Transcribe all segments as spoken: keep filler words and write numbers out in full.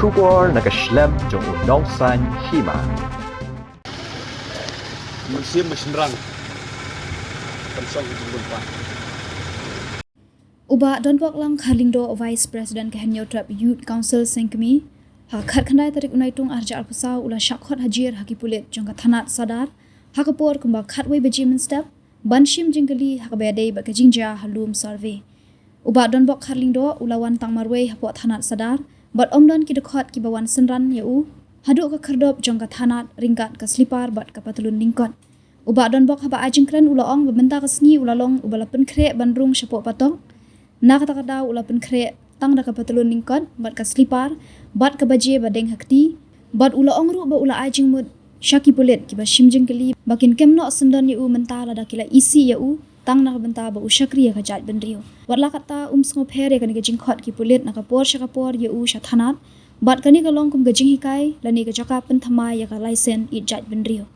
Khubor na ka shlem jong u Nongsaiñ Hima. Mynsiem ba shynrang kam shong ha jingbun paid. U Bah Donbok Langkhar Lyngdoh, Vice President ka Hynñiewtrep Youth Council Sengkmie, ha ka khatkhyndai tarik u Naitung arhajar arphew saw u la shah khot hajir ha ki pulit jong ka thanat Sadar ha ka por kumba khatwei baje mynstep ban shim jingkylli ha kaba ïadei bad ka jingjia ha lum survey. U Bah Donbok Kharlyngdoh u la wan tang marwei hapoh thanat Sadar bad ym don ki dkhot kiba wan synran ïa u haduh ka khyrdop jong ka thanat ryngkat ka slipar bad ka patlun lyngkot. U Bah Donbok haba ai jingkren u la ong ba mynta ka sngi u la long uba la pynkhreh ban rung shapoh patok. Na kata ka daw u la pynkhreh tang da ka patlun lyngkot bad ka slipar bad ka baje ba deng ha kti. Bad u la ong ruh ba u la ai jingmut sha ki pulit kiba shim jingkylli ba kin kem noh syndon ïa u mynta lada ki la isih ïa u tang na ka bynta ba u shakri ïa ka jaitbynriew. Wat la katta um sngewpher ïa kane ka jingkhot ki pulit na ka por sha ka por ïa u sha thanat bad kane ka long kum ka jinghikai lane ka jaka pynthymmai ïa ka laisen ïeit jaitbynriew.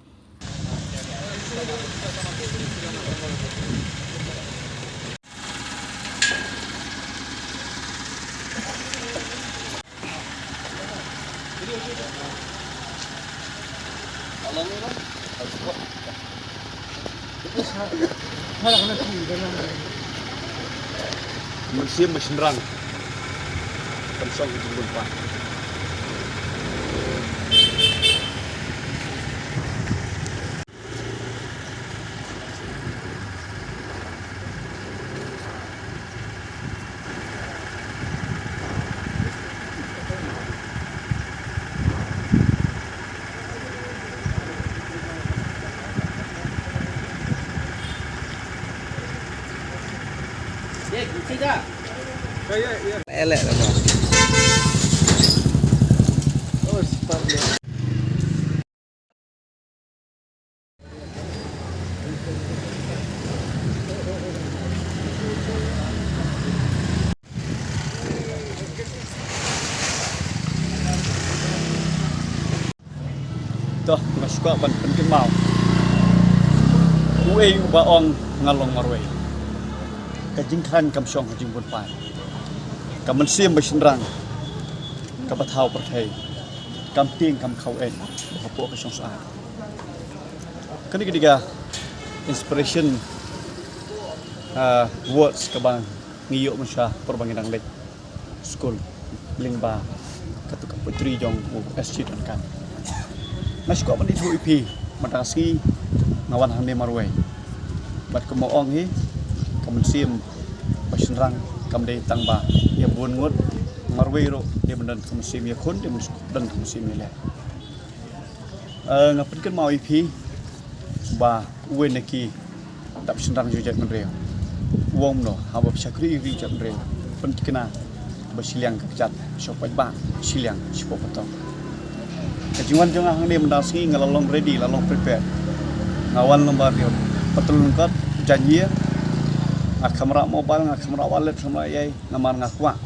Mynsiem ba shynrang kam shong ha jingbun paid. To, nga sngewkwah ban pynkynmaw. Uei uba ong nga long marwei. Ka jingkhlaiñ kam shong ha jingbun paid. Ka mynsiem ba shynrang kaba thaw pyrthei. Kam tieng kam khaw eh hapoh ka shongsar. Kane ka dei ka inspiration, ah, words kaba ngi ïoh mynshuwa por ba ngi dang leit skul lyngba katu ka poetry jong u S G Duncan. Nga sngewkwah ban ïathuh ïa phi, mynta ka sngi nga wan hangne marwei. Bad kumba ong hi, ka mynsiem ba shynrang kam dei tang ba ïa bun ngut, marwei ruh dei ban don ka mynsiem ïakhun, dei ban don ka mynsiem ïaleh. Eh, nga pynkynmaw ïa phi ba uwei na ki dap shynrang jong jaitbynriew. U ong kumno, haba phi shakri ïa ki jaitbynriew, pynthikna ba shiliang ka kjat shapoh paidbah, shiliang shapoh patok. Ka jingwan jong nga hangne mynta ka sngi nga la long ready, la long prepared. Nga wan lyngba ki patlun lyngkot, janji, nga kham rah mobile, nga kham rah wallet, kham rah ei ei, namar nga kwah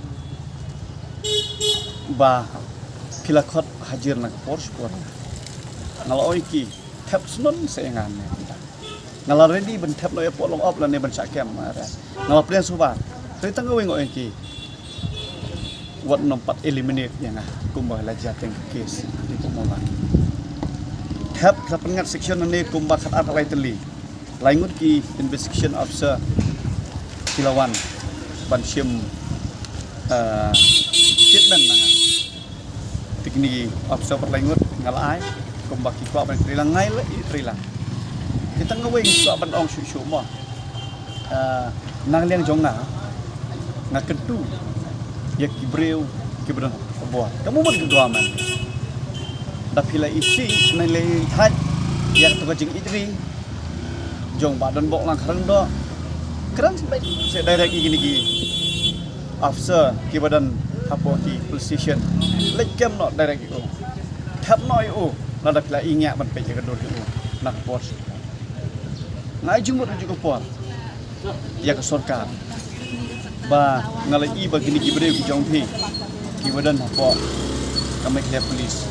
ba phi la khot hajir na ka por sha por. Nga la ong ïa ki, thep syndon sa ïa nga ne. Nga la ready ban thep noh ïa pok long op lane ban shah kem, nga re. Nga la plan suba. Hynrei tang kawei nga ong ïa ki, wat nym pat eliminate ïa nga kumba la jia teng ka case ha Dipukmawla. Thep, la pynngat section lane kumba khatar khatlai tylli. Lai ngut ki investigation officer ki la wan ban shim, eh, statement na nga. Te kine ki officer pat lai ngut nga la ai kumba ki kwah ban trei lang, nga la ïa trei lang. Te tang kawei nga kwah ban ong shuh shuh mo. Eh, na ka liang jong nga, nga kyntu ïa ki briew kiba don ha bor. Ka mut ka dua man. Da phi la isih, na lei thait ïa kato ka jingïeit ri jong Bah Donbok Langkhar Lyngdoh. Kren sha direct ïa kine ki officer kiba don hapoh ki police station. Leit kem noh direct ïa u. Thep noh ïa u. Lada phi la ïngiah ban peit ïa ka dur jong u na ka por. Nga ai jingmut ha kajuh ka por ïa ka sorkar ba nga la ïohi ba kine ki briew ki jong phi kiba don hapoh ka Meghalaya Police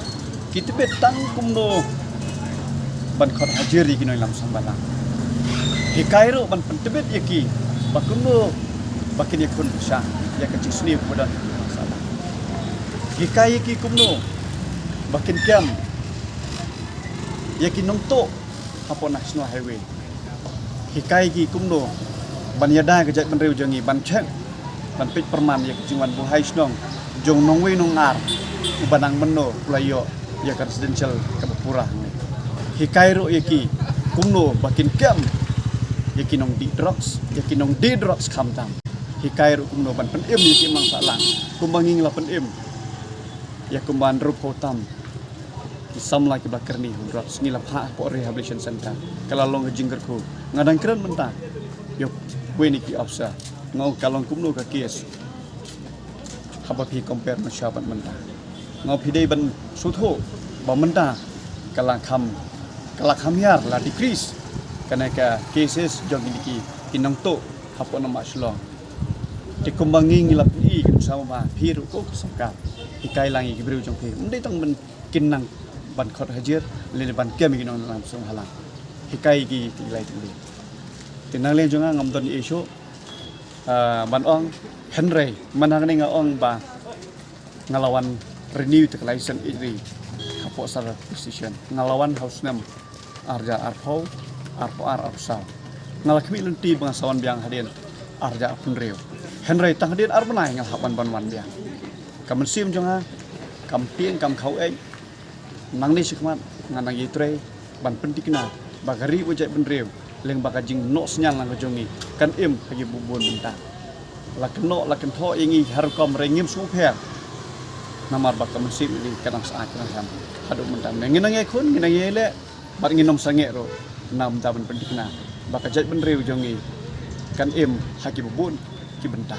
ki tbit tang kumno ban khot hajir ïa ki nongïalam sambalang. Hikai ruh ban pyntbit ïa ki ba kumno ba kin ïakhun pyrshah ïa ka jingsniew kaba don ha sambalang. Hikai ïa ki kumno ba kin kem ïa ki nongtuh hapoh National Highway. Hikai ïa ki kumno ban ïada ka jaitbynriew jong ngi, ban check, ban peit pyrman ïa ka jingwan buhai shnong jong nongwei nongar, u ba nang mynno u la ïoh ïa ka residential kaba pura hangne. Hikai ruh ïa ki kumno ba kin kem ïa ki nongdih drugs, ïa ki nongdih drugs khamtam. Hikai ruh kumno ban pynim ïa ki imlang sahlang kumba ngi la pynim ïa kumba hynriewphew tam ki samla kiba kyrni ha drugs, ngi la phah hapoh rehabilitation center. Ka la long ka jingkyrkhu. Nga dang kren mynta ïa uwei na ki officer, nga ong ka long kumno ka case haba phi compare mynshuwa bad mynta. Nga ong phi dei ban sngewthuh ba mynta ka la kham, ka la kham hiar, la decrease kane ka cases jong kine ki, ki nongtuh hapoh Nongmah Shillong. Te kumba ngi, ngi la pyni ka nuksa ba phi ruh ko ka sorkar, hikai lang ïa ki briew jong phi, ym dei tang ban kin nang ban khot hajir lane ban kem ïa ki nongïalam sngewhalang. Hikai ïa ki, ki lai tylli. Te nangliang jong nga ngam don ei shuh, ah, ban ong, hynrei man hangne nga ong ba nga la wan renew ïa ka license ïa ri hapoh Sara Police Station. Nga la wan ha u snem ar hajar arphew, arphew ar, arphew saw. Nga la khmih lynti ba nga sa wan biang hadien ar hajar arphew hynriew. Hynrei tang hadien ar bnai nga la hap ban, ban wan biang. Ka mynsiem jong nga kam tieng, kam khaw ei. Nangne shakhmat nga nang ïatrei ban pynthikna ba ka ri bad jaitbynriew lyngba ka jingnoh synñiang lang ka jong ngi kan im ha ki bun bun bynta. La kynnoh la kynthoh ïa ngi ha rukom re ngim sngewpher. Namar ba ka mynsiem ïa ngi ka dang sah, ka dang hem. Haduh mynta ngi nang ïakhun, ngi nang ïaleh bad ngin ym sangeh ruh na ka bynta ban pynthikna ba ka jaitbynriew jong ngi kan im ha ki bun ki bynta.